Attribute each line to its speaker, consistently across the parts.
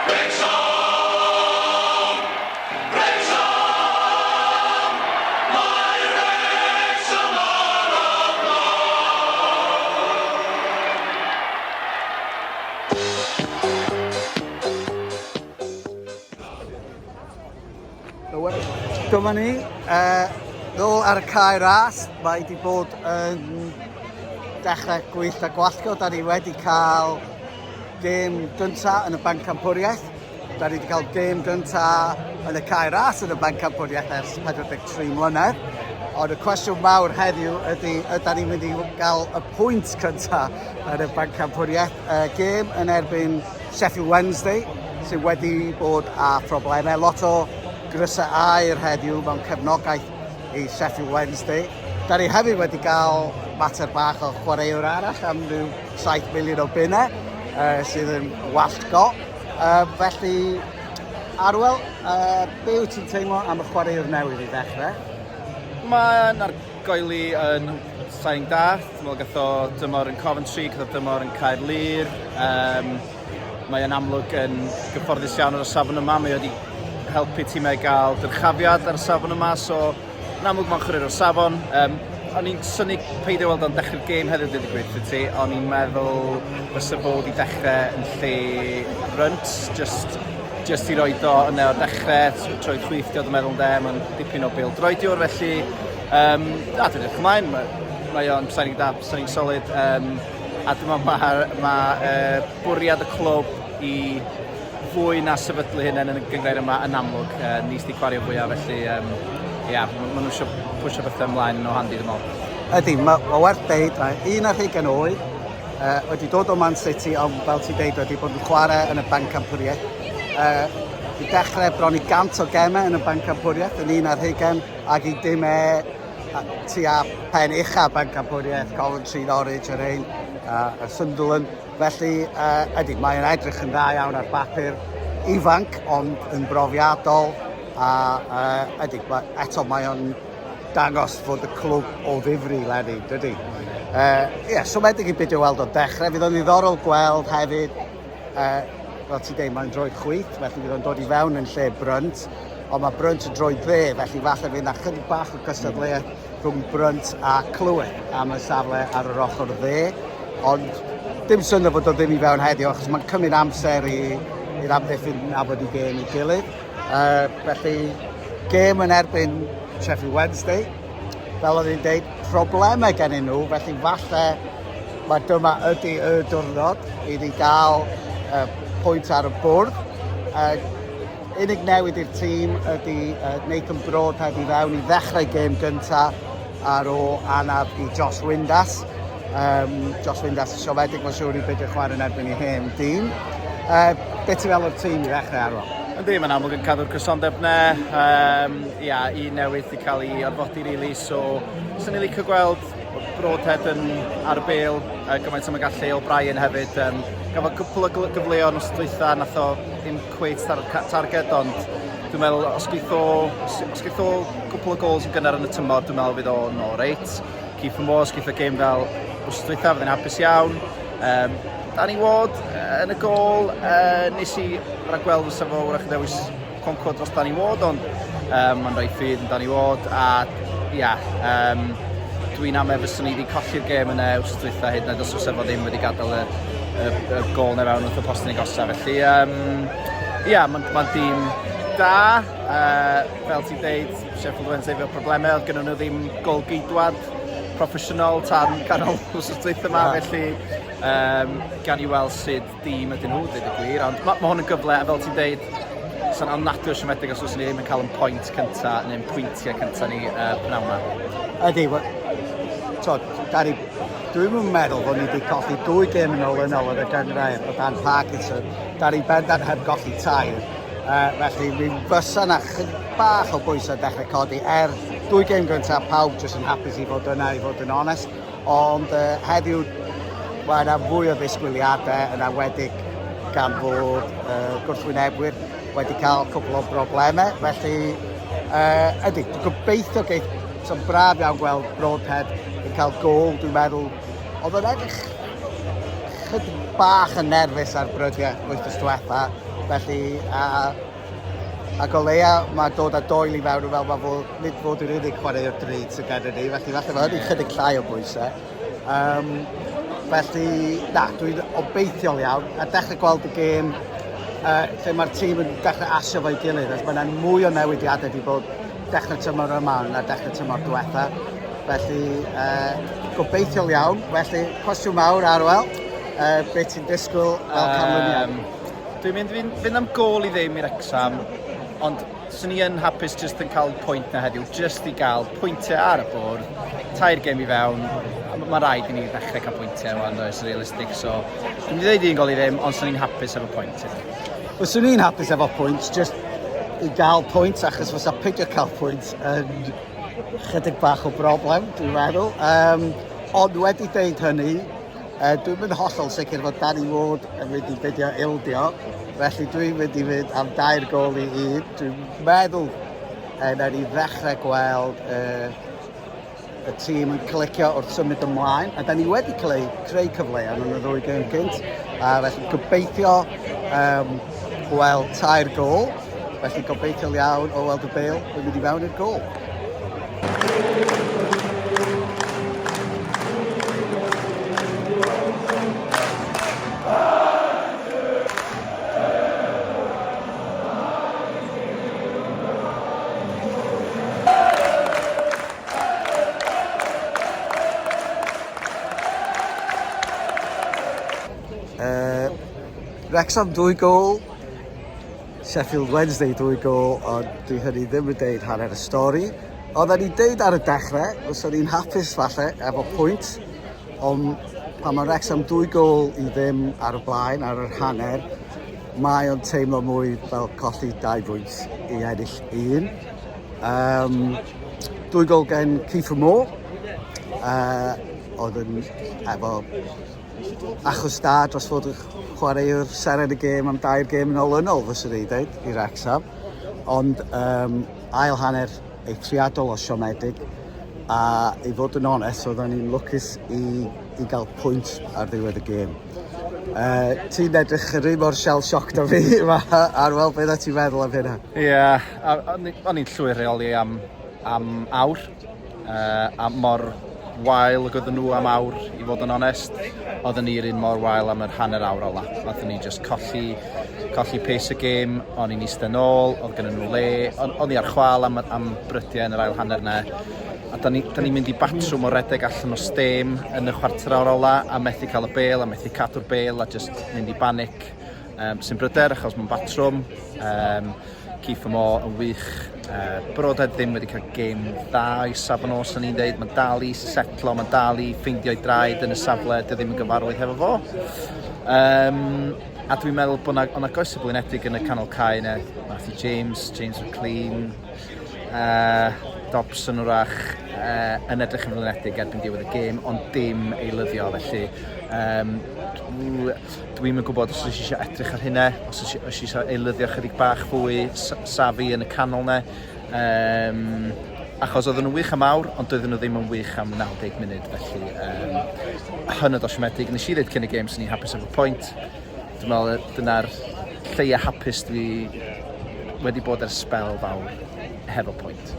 Speaker 1: Wrecsam! Wrecsam! Mae Wrecsam ar y blaen!
Speaker 2: Dyma ni, uh, nôl ar y cae ras. Mae wedi bod yn dechrau gwyllt a gwallgo. Da ni wedi cael gêm gynta yn y Bencampwriaeth. Da ni wedi cael gêm gynta yn y cae ras yn y Bencampwriaeth ers 43 mlynedd. Ond y cwestiwn mawr heddiw ydy, ydy ni'n mynd i gael y pwynt cynta yn y Bencampwriaeth. Y gêm yn erbyn Sheffield Wednesday, sydd wedi bod â phroblemau. Lot o grysau aer heddiw mewn cefnogaeth i Sheffield Wednesday. Da ni hefyd wedi cael mater bach o chwaraewr arall am ryw 7 miliwn o bunnau, uh, sydd yn wallgo. Uh, felly, Arwel, uh, be wyt ti'n teimlo am y chwaraewr newydd i ddechrau?
Speaker 3: Mae'n argoeli yn sain da. Dwi'n meddwl gath o dymor yn Coventry, gath o dymor yn Caerlŷr. Um, mae o'n amlwg yn gyfforddus iawn ar y safon yma. Mae wedi helpu tîmau gael dyrchafiad ar y safon yma, so Yn amlwg mae'n chwaraewr o safon. Um, o'n i'n synnu peidio weld o'n dechrau'r gêm heddiw dweud y gwir wrth ti. O'n i'n meddwl fysa fo wedi dechrau yn lle Brunt, just, just i roed o yna o'r dechrau, troed chwith di o'n meddwl de, mae'n dipyn o bêl droediwr felly um, a dwi'n edrych ymlaen, mae, mae o'n signing da, signing solid, um, a dwi'n meddwl mae, mae uh, bwriad y clwb i fwy na sefydlu hunain yn y gynghrair yma yn amlwg. Uh, ni sydd wedi gwario fwyaf, felly um, ia, maen nhw eisiau pwysio bethau ymlaen yn o handi, dwi'n meddwl.
Speaker 2: Ydy, mae ma werth deud, mae un ar hugain oed, uh, wedi dod o Man City, ond fel ti'n deud, wedi bod yn chwarae yn y Bencampwriaeth. Uh, I dechrau bron i gant o gemau yn y Bencampwriaeth, yn un ar hugain, ac i dim e tua pen ucha Bencampwriaeth, Coventry, Norwich, yr ein, uh, Sunderland. Felly, uh, ydy, mae'n edrych yn dda iawn ar bapur, ifanc ond yn brofiadol, a uh, ydy, eto mae o'n dangos fod y clwb o ddifri lenni, dydy. Uh, yeah, siomedig i beidio weld o'n dechrau. Fydd o'n ddiddorol gweld hefyd, uh, fel ti'n deud, mae'n droed chwith, felly fydd o'n dod i fewn yn lle Brunt, ond mae Brunt yn droed dde, felly falle fydd yna chydig bach o gystadleuaeth rhwng Brunt a Clywed am y safle ar yr ochr dde, ond dim syndod fod o ddim i fewn heddiw, achos mae'n cymryd amser i i'r amddiffyn nabod i gêm i gilydd. Uh, felly, gêm yn erbyn Sheffield Wednesday, fel oedd hi'n deud, problemau gennyn nhw, felly falle mae dyma ydy y diwrnod i ni gael uh, pwynt ar y bwrdd. Uh, Unig newid i'r tîm ydy Nathan Broadhead i fewn i ddechrau gêm gynta ar ôl anaf i Josh Windass. Um, Josh Windass yn siomedig, mae'n siŵr i beidio chwarae yn erbyn ei hen dîm. Uh, be ti'n fel o'r tîm i ddechrau ar
Speaker 3: Yndi, mae'n amlwg yn cadw'r cysondeb ne. Um, ia, un newydd wedi cael ei orfodi, really, so sy'n ni licio gweld Broadhead yn ar y bêl uh, gymaint am y gallu O'Brien hefyd. Um, gafodd cwpl o gyfleon os dwytha, nath o ddim cweit tar targed, ond dwi'n meddwl os geith o, os geith o gwpl o gols yn gynnar yn y tymor, dwi'n meddwl fydd o'n o reit. Keith Moore, os geith o gêm fel wrth dwytha, fydd yn hapus iawn. Um, Danny Ward yn y gol, uh, nes i ragweld fysa fo wrach yn dewis Conco dros Danny Ward, ond um, mae'n rhoi ffydd yn Danny Ward, a ia, um, dwi'n amau fyswn i wedi colli'r gêm yna wrth dwytha hyd yn oed os fysa fo ddim wedi gadael y, y, y gol na fewn wrth y postyn agosa. Felly, um, ia, mae'n ma dîm da. Uh, fel ti'n deud, Sheffield Wednesday efo problemau, oedd gynnu nhw ddim gol geidwad proffesiynol tan canol wrth dwytha yma, felly um, gan i weld sut dîm ydyn nhw, dweud y gwir, ond mae ma hwn yn gyfle, a fel ti'n deud, sa'n ofnadwy o siomedig os fyswn ni ddim yn cael yn pwynt cynta, neu'n pwyntiau cynta ni uh, pnawn yma.
Speaker 2: Ydy, tod, Gary, dwi'n yn meddwl fod ni wedi colli dwy gêm yn olynol yn y gynghrair o dan Parkinson. Da ni bendant heb golli tair. Uh, felly mi fysa na chydig bach o bwysau dechrau codi. Er dwy gêm gyntaf, pawb jyst yn hapus i fod yna, i fod yn onest. Ond uh, heddiw mae yna fwy o ddisgwyliadau yn awedig gan fod uh, gwrthwynebwyr wedi cael cwpl o broblemau. Felly, uh, ydy, dwi'n gobeithio geith, so'n braf iawn gweld Broadhead yn cael gol, dwi'n meddwl. Oedd o'n edrych chydig bach yn nerfus ar brydiau wythnos diwetha. Felly, a, ac o leia mae dod â Doyle i fewn yn fel mae fod, nid fod yr unig chwaraewr drud sydd gyda ni, felly falle mae hynny chydig llai o bwysau. Um, felly, na, dwi'n obeithiol iawn, a dechrau gweld y gêm uh, lle mae'r tîm yn dechrau asio fo'i gilydd, as mae yna mwy o newidiadau wedi bod dechrau tymor yma na dechrau tymor diwetha. Felly, uh, gobeithiol iawn. Felly, cwestiwn mawr, Arwel, uh, beth ti'n disgwyl fel canlyniad? Um,
Speaker 3: Dwi'n mynd fynd, fynd am gol i ddim i Wrexham, ond swn i yn hapus jyst yn cael pwynt na heddiw, jyst i gael pwyntiau ar y bwrdd, tair gem i fewn, mae rhaid i ni ddechrau cael pwyntiau wan, does, realistig, so dwi'n mynd i ddeud un gol i ddim, ond swn i'n hapus efo pwynt.
Speaker 2: Wel, swn i'n hapus efo pwynt, jyst i gael pwynt, achos fysa peidio cael pwynt yn chydig bach o broblem, dwi'n meddwl. Um, ond wedi deud hynny, uh, dwi'n mynd hollol sicr fod Danny Ward yn mynd i beidio ildio, felly dwi'n mynd i fynd am dair gol i un. Dwi'n meddwl uh, na ni ddechrau gweld uh, y tîm yn clicio wrth symud ymlaen, a da ni wedi creu, creu cyfleoedd yn y ddwy gêm gynt, a felly gobeithio um, gweld tair gol, felly gobeithio iawn o weld y bel yn mynd i fewn i'r gol. Uh, Wrexham dwy gol, Sheffield Wednesday dwy gol, ond dwi hynny ddim yn deud hanner y stori. Oedden ni'n deud ar y dechrau, os o'n i'n hapus falle efo pwynt, ond pan mae Wrexham dwy gol i ddim ar y blaen, ar yr hanner, mae o'n teimlo mwy fel colli dau bwynt i ennill un. Um, dwy gol gen Kiefer Moore, uh, oedd yn efo achos da dros fod yn chwaraewr seren y gêm am dair gêm yn olynol, fyswn i'n dweud, i Wrexham. Ond um, ail hanner eithriadol o siomedig, a i fod yn onest, oedden ni'n lwcus i, i gael pwynt ar ddiwedd y gêm. Uh, ti'n edrych yr un mor shell shocked o fi, Arwel, beth ti'n meddwl am hynna?
Speaker 3: Ie, yeah, o'n i'n llwyr reoli am, am awr, uh, a mor wael ag oedden nhw am awr, i fod yn onest. Oedden ni'r un mor wael am yr hanner awr ola. Nathon ni just colli, colli pace y gêm, o'n i'n eistedd nôl, oedd gen nhw le, o'n, o'n i ar chwal am, am brydiau yn yr ail hanner na. A da ni'n ni mynd i batrwm o redeg allan o stêm yn y chwarter awr ola a methu cael y bel a methu cadw'r bel a just mynd i banic um, sy'n bryder achos mae'n batrwm. Um, Keith Moore yn wych. Uh, Broadhead ddim wedi cael gêm dda i safon o, sy'n ni'n dweud. Mae'n dal i setlo, mae'n dal i ffeindio'i draed yn y safle, dy ddim yn gyfarwydd hefo fo. Um, a dwi'n meddwl bod yna, o'na goesau blinedig yn y canol cae yna. Matthew James, James McLean, uh, Dobson wrach, uh, yn edrych yn flinedig erbyn diwedd y gêm, ond dim eilyddio, felly um, Dwi'm yn gwybod os oes eisiau edrych ar hynna, os oes eisiau eilyddio chydig bach fwy safi yn y canol na. Um, achos oedden nhw'n wych am awr, ond doedden nhw ddim yn wych am 90 munud, felly um, hynod o siomedig. Nes i ddweud cyn y gêm, swn i'n hapus efo pwynt. Dwi'n meddwl dyna'r lleia hapus dwi wedi bod ers sbel fawr hefo pwynt.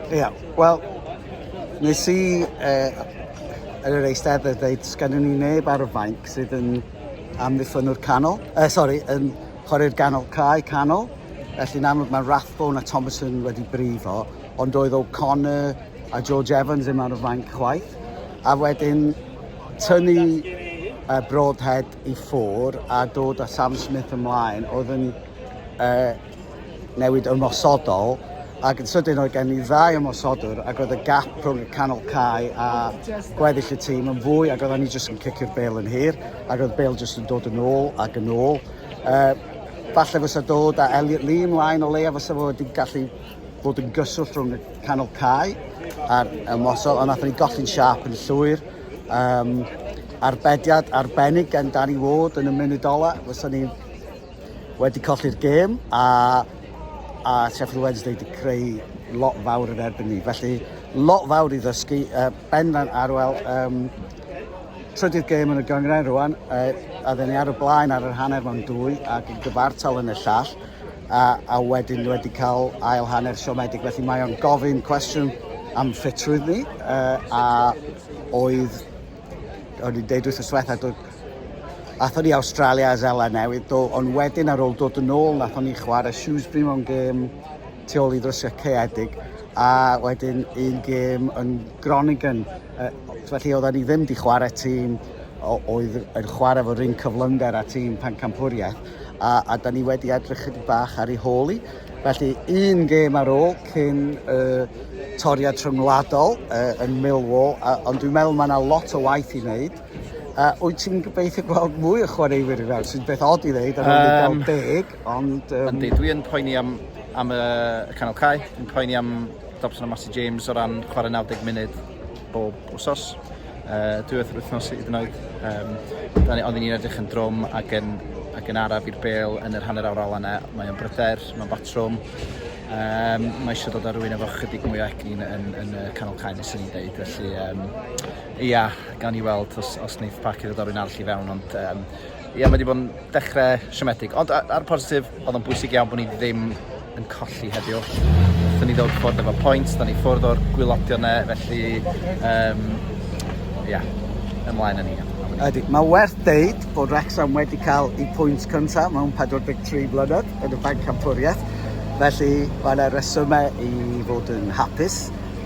Speaker 2: Ia, yeah, wel, nes i uh, yn yr eisteddfod dweud sgennyn ni neb ar y fainc sydd yn amddiffynwr canol, uh, sorry, yn chwarae'r ganol cae canol. Felly'n amlwg mae Rathbone a Thomason wedi brifo, ond oedd O'Connor a George Evans ddim ar y fainc chwaith. A wedyn tynnu uh, Broadhead i ffwr a dod â Sam Smith ymlaen oedd yn uh, newid ymosodol ac yn sydyn oedd gen i ddau ymosodwr ac oedd y gap rhwng y canol cae a gweddill y tîm yn fwy ac oedden ni jyst yn cicio'r bel yn hir ac oedd bel jyst yn dod yn ôl ac yn ôl. Uh, falle fysa dod â Elliot Lee ymlaen o leia fysa fo wedi gallu bod yn gyswllt rhwng y canol cae a'r ymosod, ond nathon ni golli'n siarp yn llwyr. Um, arbediad arbennig gan Danny Ward yn y munud ola, fysa ni wedi colli'r gêm a, a Sheffield Wednesday wedi creu lot fawr yn erbyn ni. Felly, lot fawr i ddysgu. Uh, bendant Arwel, um, Trydydd gêm yn y gynghrair rwan, uh, a dden ni ar y blaen ar yr hanner mewn dwy ac yn gyfartal yn y llall, a, a wedyn wedi cael ail hanner siomedig. Felly mae o'n gofyn cwestiwn am ffitrwydd ni, uh, a oedd, o'n i'n deud wythnos diwetha, do, athon ni Awstralia a Seland Newydd, do, ond wedyn ar ôl dod yn ôl, nathon ni chwarae Shrewsbury mewn gêm tu ôl i ddrysiau caeedig, a wedyn un gêm yn Groningen. Uh, felly oedden ni ddim di chwarae tîm oedd yn chwarae fo'r un cyflymder a tîm pencampwriaeth a, a da ni wedi edrych chydig bach ar ei hôl i. Felly un gêm ar ôl cyn y uh, toriad rhyngwladol uh, yn Millwall, uh, ond dwi'n meddwl mae yna lot o waith i wneud. Uh, wyt ti'n gobeithio gweld mwy o chwaraewyr i fewn, sy'n beth od i ddeud ar ôl i gael deg, ond...
Speaker 3: Um... Yndi, dwi yn poeni am, am y canol cae, dwi'n poeni am Dobson a Massey James o ran chwarae 90 munud bob wsos. Uh, dwywaith yr wythnos hyd yn oed. Um, oedden ni'n edrych yn drwm ac yn, ac yn araf i'r bel yn yr hanner awr ola yna. Mae o'n bryder, mae'n batrwm. Um, mae eisiau dod â rhywun efo chydig mwy o egni yn, yn, yn y canol cae nes ni'n deud. Felly, um, ia, gawn ni weld os, os wneith Parky ddod â rhywun arall i fewn. Ond um, ia, mae wedi bod yn dechrau siomedig. Ond ar y positif, oedd o'n bwysig iawn bod ni ddim yn colli heddiw. Wnaethon ni ddod ffwrdd efo pwynt, da ni ffwrdd o'r gwylodion 'ne, felly um, ia, ymlaen â ni.
Speaker 2: Ydy, mae werth deud bod Wrexham wedi cael eu pwynt cyntaf mewn 43 blynedd yn y Bencampwriaeth, felly mae yna resymau i fod yn hapus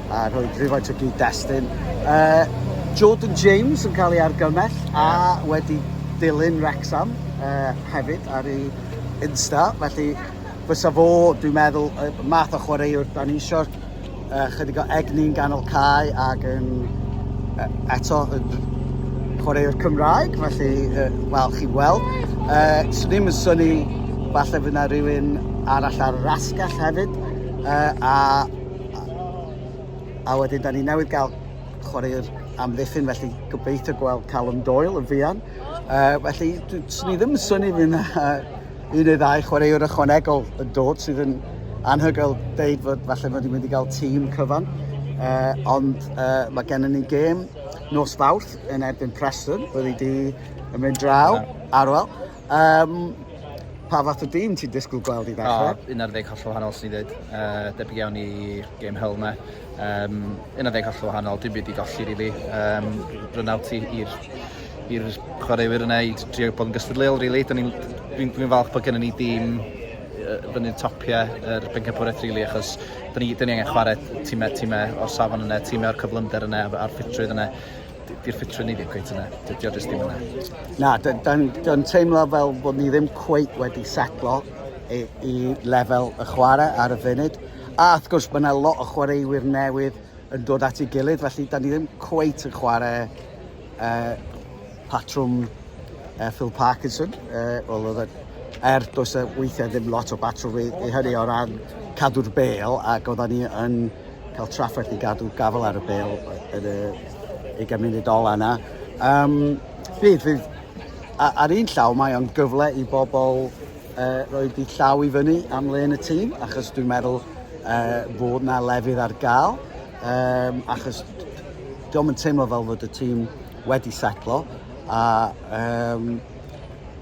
Speaker 2: a rhoi rhywfaint o gyd-destun. Uh, Jordan James yn cael ei argymell a wedi dilyn Wrexham uh, hefyd ar ei Insta, felly fysa fo, dwi'n meddwl, y math o chwaraewr da ni eisiau uh, chydig o egni'n ganol cae ac yn uh, eto yn chwaraewr Cymraeg, felly, uh, wel, chi'n weld. Uh, swn i'm yn synnu, falle fydd yna rhywun arall ar yr asgell hefyd, uh, a A wedyn, da ni newydd gael chwaraewr amddiffyn, felly gobeithio gweld Callum Doyle yn fuan. Uh, felly, swn i ddim yn synnu fydd yna un neu ddau chwaraewr ychwanegol yn dod sydd yn anhygoel deud fod falle fod ni'n mynd i gael tîm cyfan. Uh, ond uh, mae gennym ni gêm nos Fawrth yn erbyn Preston, fyddi di yn mynd draw, Arwel. Um, pa fath o dîm ti'n disgwyl gweld i ddechrau?
Speaker 3: O, 11 hollol wahanol, swn i'n dweud. Uh, debyg iawn i gêm Hull 'na. Um, 11 hollol wahanol, dim byd i golli, really. Um, run out i'r i'r chwaraewyr yna i drio bod yn gystadleuol, really. Dwi'n dwi, dwi falch bod gennym ni dîm fyny'r topiau yr bencampwriaeth, really, achos dyn ni, dyn ni angen chwarae tîmau, tîmau o'r safon yna, tîmau o'r cyflymder yna, a'r ffitrwydd yna. Di'r ffitrwydd ni ddim cweit yna. Dydy o jyst ddim yna.
Speaker 2: Na, dyn teimlo fel bod ni ddim cweit wedi setlo i, i lefel y chwarae ar y funud. A wrth gwrs, mae yna lot o chwaraewyr newydd yn dod at ei gilydd, felly da ni ddim cweit yn chwarae uh, patrwm uh, Phil Parkinson. Uh, Wel, oedd e, er does e weithiau ddim lot o batrwm i, i hynny o ran cadw'r bêl, ac oedden ni yn cael trafferth i gadw gafel ar y bêl yn y 20 munud ola yna. Um, fydd, fydd, ar un llaw mae o'n gyfle i bobl uh, roi di llaw i fyny am le yn y tîm, achos dwi'n meddwl uh, fod na lefydd ar gael, um, achos diolch yn teimlo fel fod y tîm wedi setlo, a, um,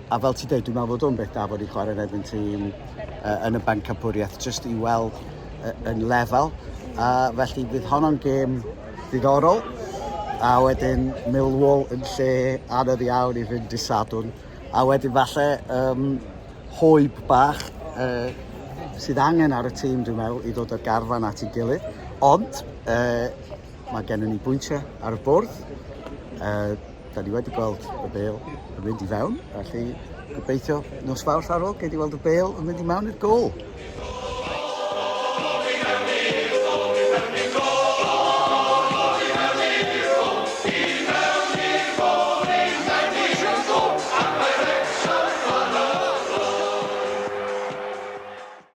Speaker 2: a fel ti'n dweud, dwi'n meddwl fod o'n beth da fod i chwarae yn erbyn tîm uh, yn y bencampwriaeth, jyst i weld yn lefel. A felly fydd honno'n gêm ddiddorol. A wedyn Millwall yn lle anodd iawn i fynd dy Sadwrn. A wedyn falle um, hwyb bach uh, sydd angen ar y tîm, dwi'n meddwl, i ddod â'r garfan at ei gilydd. Ond uh, mae gennym ni bwyntiau ar y bwrdd. Uh, da ni wedi gweld y bêl yn mynd i fewn, felly gobeithio nos Fawrth ar ôl, gei di weld y bêl yn mynd i mewn i'r gôl.